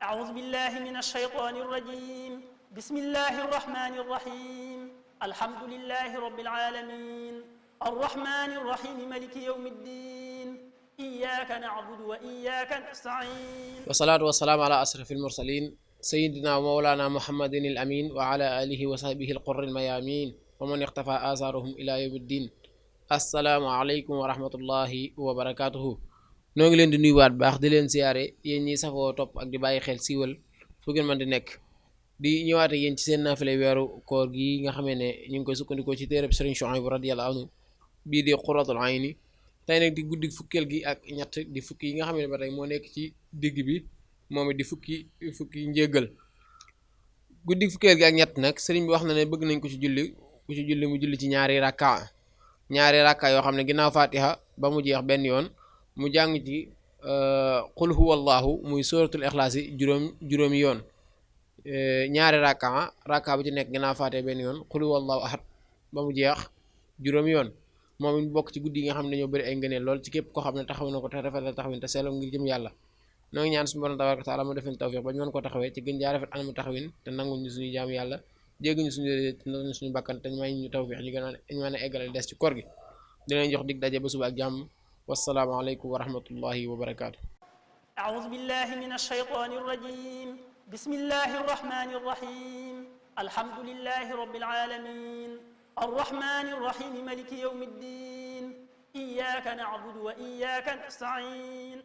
أعوذ بالله من الشيطان الرجيم بسم الله الرحمن الرحيم الحمد لله رب العالمين الرحمن الرحيم ملك يوم الدين إياك نعبد وإياك نستعين والصلاة والسلام على أشرف المرسلين سيدنا ومولانا محمد الأمين وعلى آله وصحبه القر الميامين ومن اقتفى آثارهم إلى يوم الدين السلام عليكم ورحمة الله وبركاته noo ngi leen di nuyuwaat baax di leen siyaare yéen ñi safoo topp ak di bàyyi xel siiwal fu ngeen mën di nekk di ñëwaate yéen ci seen naafile weeru koor gi nga xamee ne ñu ngi koy sukkandikoo ci téereb Sëriñ Suhaybu radiyallahu anhu bii di Qurratul Ayni tey nag di guddi fukkeel gi ak ñett di fukki yi nga xam ne ba tey moo nekk ci digg bi moom it di fukki njéggal guddi fukkeel gi ak ñett nag sëriñ bi wax na ne bëgg nañ ko ci julli mu julli ci ñaari rakka yoo xam ne ginnaaw fatiha ba mu jeex benn yoon mu jàng ci qul huwa allahu muy suratul ixlaas yi juróomi yoon ñaari rakka bu ci nekk ginnaaw fatiha benn yoon qul huwa allahu ahad ba mu jeex juróomi yoon moom it bokk ci guddi yi nga xam ne dañoo bëri ay ngëneel lool ci képp koo xam ne taxaw na ko te rafetal taxawin te seetlu ngir jëm yàlla noo ngi ñaan suñu borom tabaaraka taala mu defal tawfiq ba ñu mën ko taxawee ci gën jaa rafet anamu taxawin te nangul ñu suñu jaamu yàlla jégguñu suñu bakkan te ñu may ñu tawfiq ñu mën a eggale des ci koor gi dinañ jox dig daje ba suba ak jàmm wassalaamu aleykum wa rahmatullahi wa barakaatu. أعوذ بالله من الشيطان الرجيم بسم الله الرحمن الرحيم الحمد لله رب العالمين الرحمن الرحيم ملك يوم الدين إياك نعبد وإياك نستعين